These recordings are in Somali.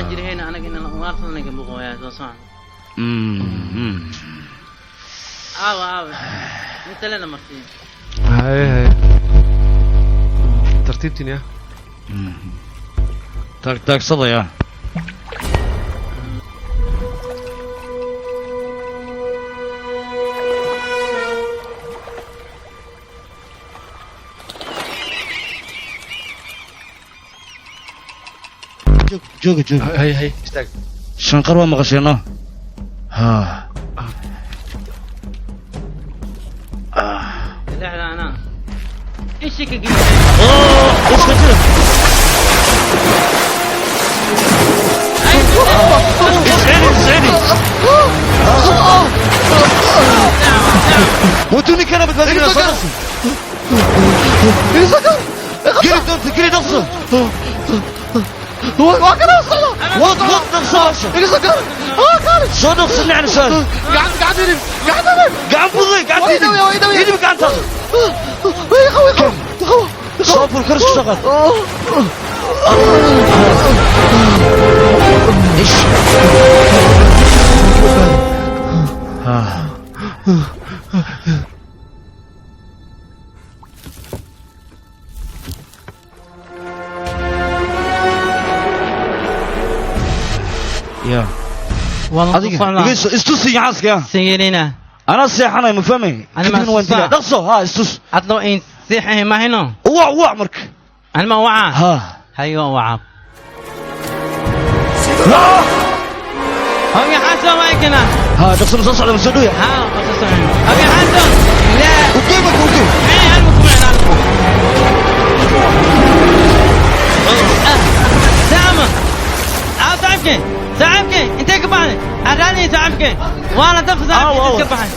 Anaa jirhayna anaga inaan ugaarsanayga boqooyaa soo socon. Aawa aawa. Inta lena marsiin. Haye haye, tartiibtiin ya. Taag taagsadaya. Jooga jooga. Haye haye, istaag. Shanqar waa maqasheeno ha. Lexda anaa. Ishi ka geli. Iska jira. Isceli isceli. Watuu ninkana badbaadinaa soo dhaqso. Geli doonta geli dhaqso. Waa kana socda. Wad wad dhaqso basha. Iga soo gaar. Ah, kaali. Soo dhaqso dhinacna soo. Gacanta gacanta idib. Gacanta idib. Gacan fududay gacanta. Waa idawiya, waa idawiya. Idib gacantaada. Way qaw qaw. Qaw. Soo fur kor isku soo qaad. Ish. Ya. Waan Adiga socnaa. Iga istus iyo xaaska ya. Singelina. Anaa seexanay ma fahmay. Ani ma Kadibna waan dilaa. xasuustaa. Dhaqso ha istus. Adloo in seexahay mahino. Wac wac marka. Ani ma wacaa. Ha. Hayo wacaa. Hawya xasan waa ikana. Ha dhaqso ma soo socda ma soo dhowya. Ha ma soo socon. Hawya xasan. La. Ugey marka ugey. Ay halku kuma halku. سامة عاو صاحبك صاحبك انت كبحني اراني صاحبك وانا دف صاحبك انت كبحني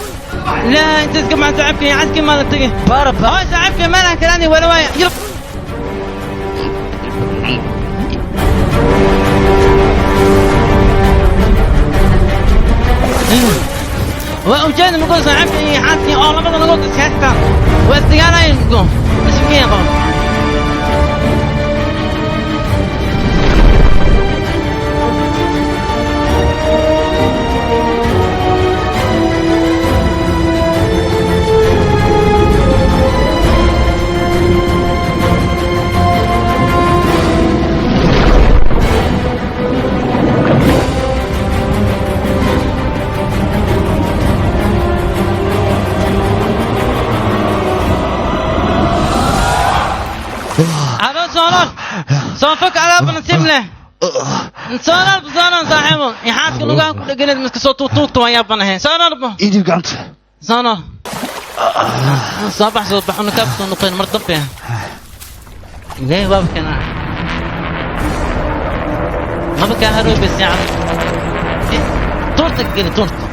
لا انت كبحني صاحبك يا عسكي ما تجي Baara baara. هاي صاحبك ما لك كلامي ولا ويا يلا. وأوجد مقول صاحبك حاسكي أو لما نقول تسحتا واستقالة يقول بس كيف هذا صونر صنفك على بنسيب له صونر بصونر صاحبه يحاسك لغان كل جند مسك صوت توت ويا بنه صونر ب Idib gacanta. صونر صباح صباح نكبس نقين مرتبه ليه بابك انا ما بك هروب بس يعني تورتك قلي تورتك.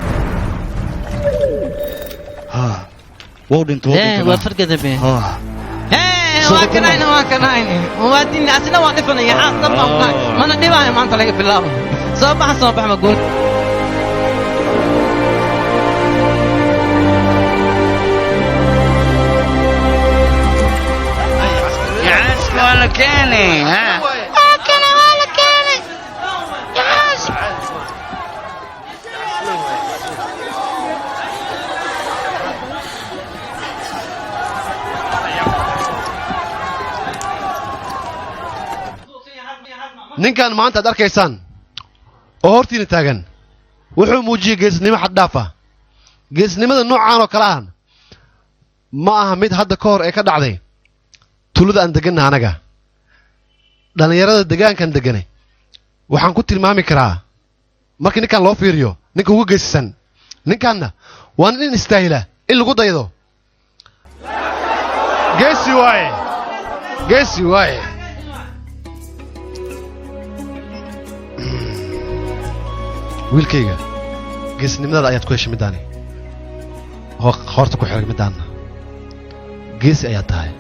Ha. Wuu dhintay wuu ليه dhintay. وفرقة به Ha. إيه waa kanayne waa kanayne waadin asina waa dhifanaya xaas dhan baan ku mana dhibaayo maanta laga bilaabo soo baxa soo bax ma guul. Yaxaaska waa la keenay ha. Ninkan maanta aad arkaysaan oo hortiina taagan wuxuu muujiyey geesnimo xad dhaaf ah. Geesnimada noocaan oo kale ah ma aha mid hadda ka hor ee ka dhacday tuulada aan degannaha. Anaga dhallinyarada degaankan deganay waxaan ku tilmaami karaa markii ninkan loo fiiriyo ninka ugu geesisan. Ninkanna waa nin istaahila in lagu daydo. Geesi waaye, geesi waaye. Wiilkayga, geesinimadaada ayaad ku heshay middaani oo qoorta ku xiray middaanna. Geesi ayaad tahay.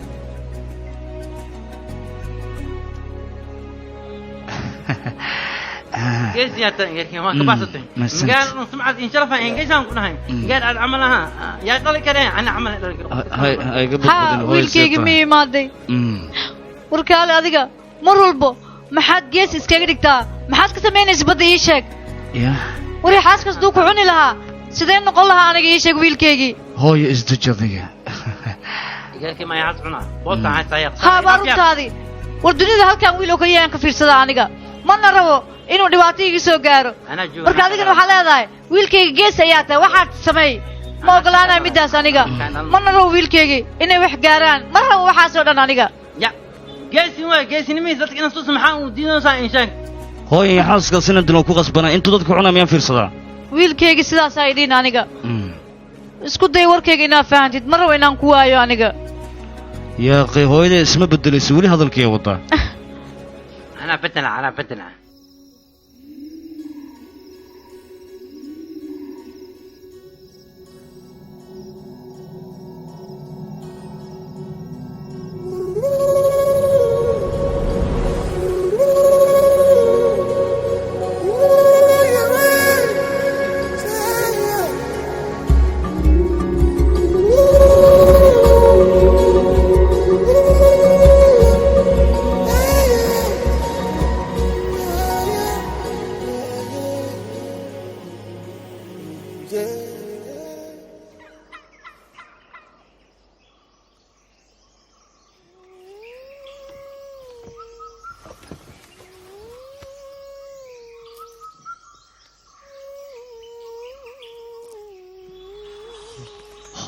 Geesiyaa waa ka baxsatay. Mahadsanid. Magaal sumcad in sharafa engeysaan ku dhahay gaar aad camal ahaa yaa dhali karee ana camal dhali karo. Hay hay ga Ha badbadin hooyo. Wiilkayga ma imaaday? Warkaale adiga mar walbo maxaad gees iskaga dhigtaa? Maxaad ka samaynaysa badda ii sheeg? Ya. War yaxaaskaas duu ku cuni lahaa, sidee noqon lahaa aniga ii sheeg wiilkaygii? Hooyo, isdeji adiga. Igaarkii ma yaxaas cunaa? Boolta haysta. Haa, baa runtaadii. War dunida halkan wiil oo kaliya aan ka fiirsada aniga, mana rabo inuu dhibaato iga soo gaaro. Anaa jooga. Marka adigana waxaa leedahay wiilkayga gees ayaa tahay, waxaad sameey ma ogolaanayo middaas aniga. Mana rabo wiilkaygii inay wax gaaraan, ma rabo waxaasoo dhan aniga. Ya geesin waay, geesinimihiis dadka inaan tus maxaa uu diidaysaa in sheeg. Hooyo, yaxaaskaas inaan dilo ku qasbanaa. Intuu dadku cunaa miyaan fiirsadaa? Wiilkayga sidaasaa idhiin aniga. Isku day warkayga inaad fahantid, ma rabo inaan ku waayo aniga. Yaaqi, hooyada isma bedelayso, weli hadalkii wadaa. Anaa bedela, anaa bedela.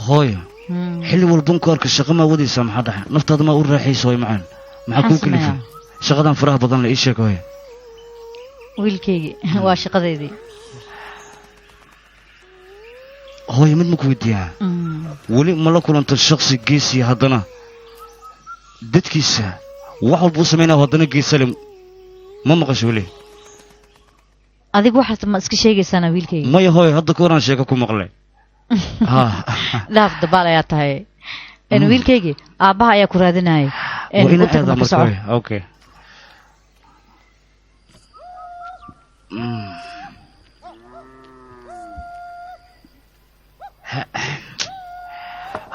Hooyo, xilli walban ku arka shaqo maa wadaysaa? Maxaa dhaxay? Naftaada maa u raaxayso? Hooyo macaan, maxaa kuu Maxaan kalifay sameeyaa? Shaqadan faraha badan la ii sheeg, hooyo. Wiilkaygii, waa shaqadeydii. Hooyo, mid ma ku weydiiyaa? Weli ma la kulanta shakhsi geesiya, haddana dadkiisa wax walba u samaynaya, haddana geesale? Ma maqasho weli? Adigu waxaas ma iska sheegaysaana wiilkayga? Maya hooyo, hadda ka horaan sheeko ku maqlay ha. Dhaaf, dabaal ayaa tahay. Wiilkaygii, aabbaha ayaa ku raadinayay. Waa U ina tag aadaa. Marka Marka soco. Hooyo, okay.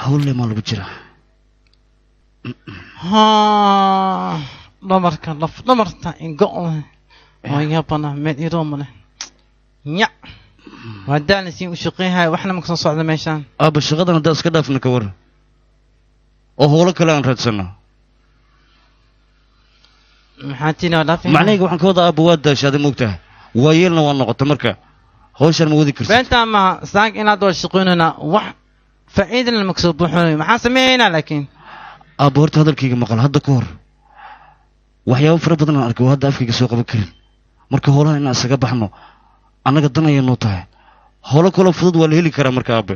Hawle maa lagu jiraa? Haa, dhamarka laf dhamarta ingo' waa yaabana meel iroo male ya waa daalin siin u shaqeynaya, waxna ma kasoo socda meeshaan. Aabba, shaqadan haddaa iska dhaafna ka war oo howlo kale aan raadsano? Maxaa tiina waa dhaafay? Macnahayga waxaan ka wadaa, aabba, waa daashaaday, moogtahay, waayeelna waa noqota, marka hawshaan ma wadi kartid. Beentaa maha, saanka inaad waa shaqeynayna wax faa'iidana ma kasoo buuxinayo, maxaan sameeyaynaa laakiin? Aabba, horta hadalkayga maqal. Hadda ka hor waxyaabo fara badan aan arkay oo hadda afkayga soo qaban karin. Marka howlaha inaan isaga baxno annaga dan ayay noo tahay. Howlo kaloo fudud waa la heli karaa. Marka aabe,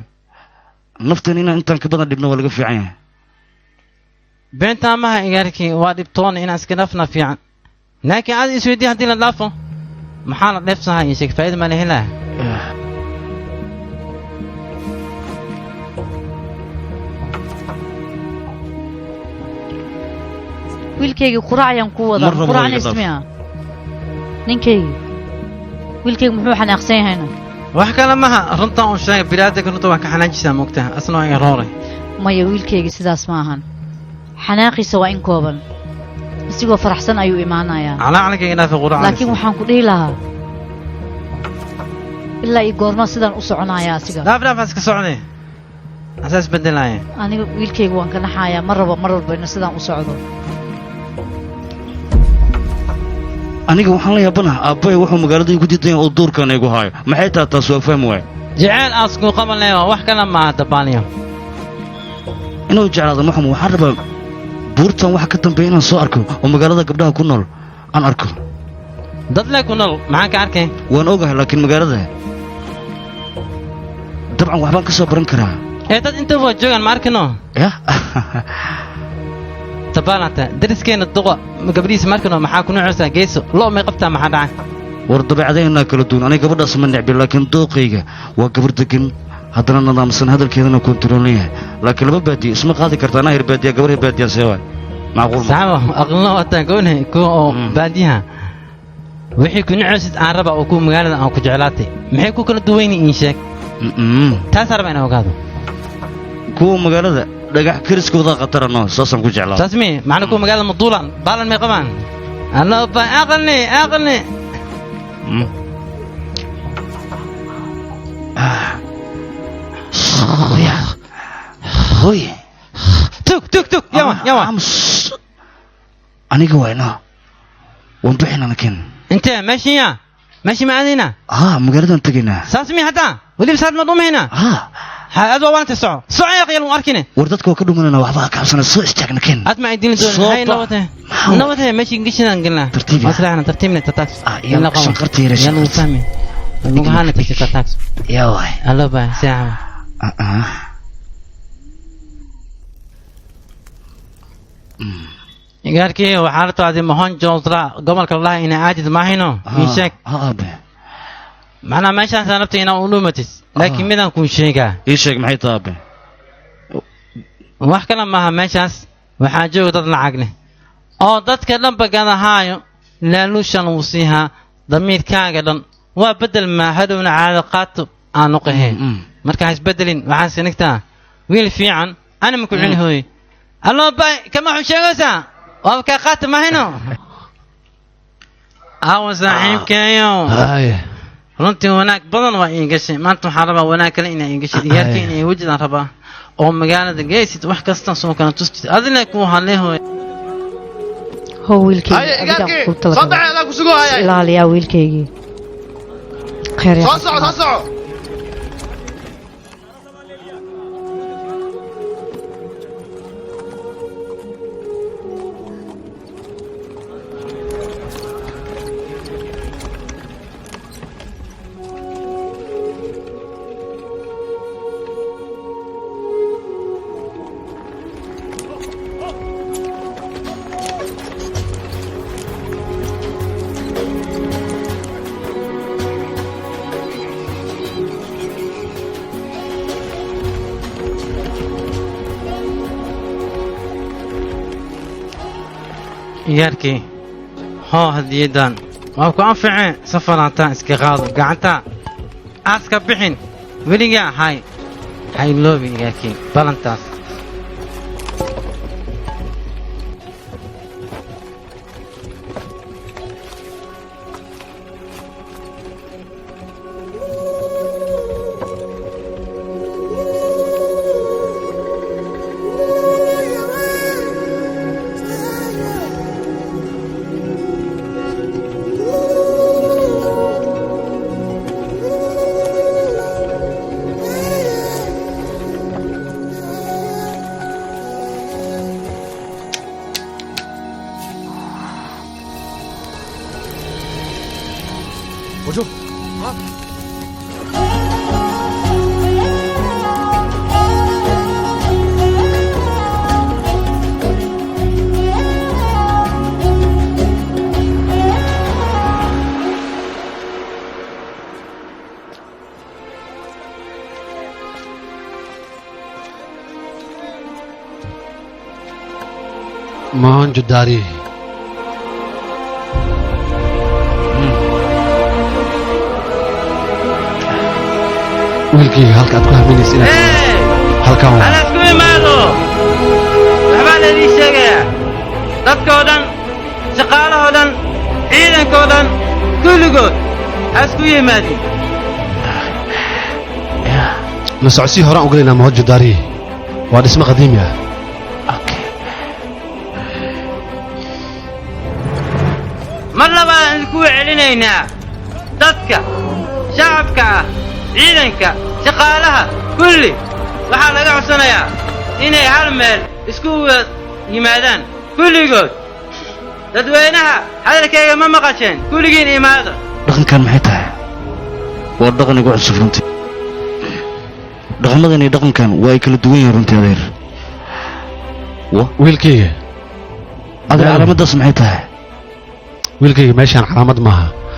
nafteen inaan intaan ka badan dhibno waa laga fiican yahay. Beentaa maha igaarkii, waa dhibtoona, inaan iska dhaafna fiican, laakiin aad isweydii haddii la dhaafo maxaa la dheefsahaa? Iyo sheeg, faa'iida ma la helaa? Wiilkaygii, quraac ayaan ku wadaa. Mar rabo. Quraacna Iga dhaaf. ismiya ninkaygii. Wiilkaygu muxuu xanaaqsan yahayna? Wax kale maha, runtaan uu sheegay. Biniaadanka runta waa ka xanaajisaa, moogtaha, asna waa iga Maya wiilkaygii, sidaas ma ahan. Xanaaqiisa waa in kooban, isigoo faraxsan ayuu imaanayaa. Calacalka iga dhaafi, quraacda. Laakiin waxaan ku dhihi lahaa, ilaa iyo goorma sidaan u soconayaa asiga? Dhaaf, dhaaf, iska socde, asaas bedelaya. Aniga wiilkayga waan ka naxayaa, ma rabo mar walba inuu sidaan u socdo. Aniga waxaan la yaabanaha aabbahay wuxuu magaalada igu diidan yahay oo duurkan igu haayo. Maxay tahay taas? Waa fahmi waay. Jeceel aasku qaban leewa, wax kale maaha, dabaaliyo. Inuu jeclaado maxum, waxaan rabaa buurtan waxa ka dambeeya inaan soo arko oo magaalada gabdhaha ku nool aan arko. Dad le ku nool maxaan ka arkay? Waan ogahay, laakiin magaalada dabcan waxbaan ka soo baran karaa. Ee dad inta waa joogaan, ma arkino? Ya. Dabaalanta dariskeena duqa gabdhihiisa ma arkino? Maxaa ku nucaysaa? Geeso lo may qabtaa? Maxaa dhacay? War dabeecadaheennaa kala duwan. Aniga gabadhaas ma necbi, laakiin dooqayga waa gabar degan, haddana nidaamsan, hadalkeedana kontaroolin yahay. Laakiin laba baadiye isma qaadi karta. Anaa heer baadiya, gabar heer baadiya, see waay? Macquul ma Saxaba aqlina wataan goone kuwa oo baadiyaha wixii ku nucaysid aan raba oo kuwa magaalada aan ku jeclaatay maxay ku kala duwan yihiin? Sheeg. Taas raba inaan ogaado. Kuwa magaalada dhagax kariskooda khatarano, saasaan ku jeclaa. Saas mi macna? Kuwa magaalada maduulan baalan may qabaan? Alla ba, aqalni aqalni. Hooy. Tug tug tug yawa yawa. Aniga wayna. Waan bixinaa anakin. Intee meeshii yaa? Meeshii ma aadaynaa? Haa, magaaladan tegaynaa. Saas mi hadda? Weliba saad ma dhumaynaa? Haa. Haa, adoo waanta soco. Soco ya qiyal arkine. War dadka waa ka dhumanana waxba ha ka cabsana soo istaagna ken. Ad ma idin doon. Hay nawate. Nawate meeshii gashinaan galnaa. Tartiib. Maslaxna tartiibna tatax. Yalla shanqarta yara. Yalla fahmi. Mugahana tatax. Yaa waay. Allo baa saaca. Igaarkii waxaa la tocday Mohenjo-daro gobolka lalaha inaa aadid maahino ii sheeg. Macnaa meeshaasaan rabta inaa u dhumatis, laakiin midaan kuu sheegaa. Ii sheeg maxay tahay aabe? Wax kale maaha, meeshaas waxaa jooga dad lacag leh oo dadka dhanba gadahaayo, laaluushan wuu siihaa damiirkaaga dhan waa bedel maa hadhowna caado qaato aanu qahayn. Marka ha isbedelin, waxaan sinigtaa wiil fiican ana maku cuni hooye. Allo bay kama xun sheegaysaa waa kaa qaata mahayno. Aawa saaxiibkeeyo, runtii wanaag badan waa ii gashay maanta. Waxaan rabaa wanaag kale inaa ii gashay, diyaarka inay wejidaan rabaa oo magaalada geysid, wax kasta soo kala tustid adina kuu hadlay hooye. Hoo wiilkeyga, adigaan kuu talagalay, ilaaliyaa wiilkaygii. Khayr. Soo soco, soo soco. Ciyaarkii hoo hadiyadan waa ku anficee, safarantaa iska qaado, gacanta aaska bixin weligaa, hay ha iloobin ciyaarkii balantaas. Mohenjo-daro. Wiilkayga, halka aad ku haminaysa inaad halkan waa. Hala isku imaado, waxbaa la idiin sheegayaa. Dadkoo dhan, shaqaalahoo dhan, ciidankoo dhan, kulligood ha isku yimaadin. La socodsii horaan u galaynaa Mohenjo-daro, waa dhismo qadiimi ah. Mar labaadaan idinku celinaynaa, dadka shacabka ah, ciidanka, shaqaalaha, kulli waxaa laga codsanayaa inay hal meel isku wada yimaadaan kulligood. Dadweynaha, hadalkayga ma maqasheen? Kulligiin imaada. Dhaqankan maxay tahay? Waa dhaqan igu cusub runtii. Dhaqamadan iyo dhaqankan waa ay kala duwan yihiin runtii adeer. Wiilkayga. Adeer, calaamadaas maxay tahay? Wiilkayga, meeshaan calaamad maaha.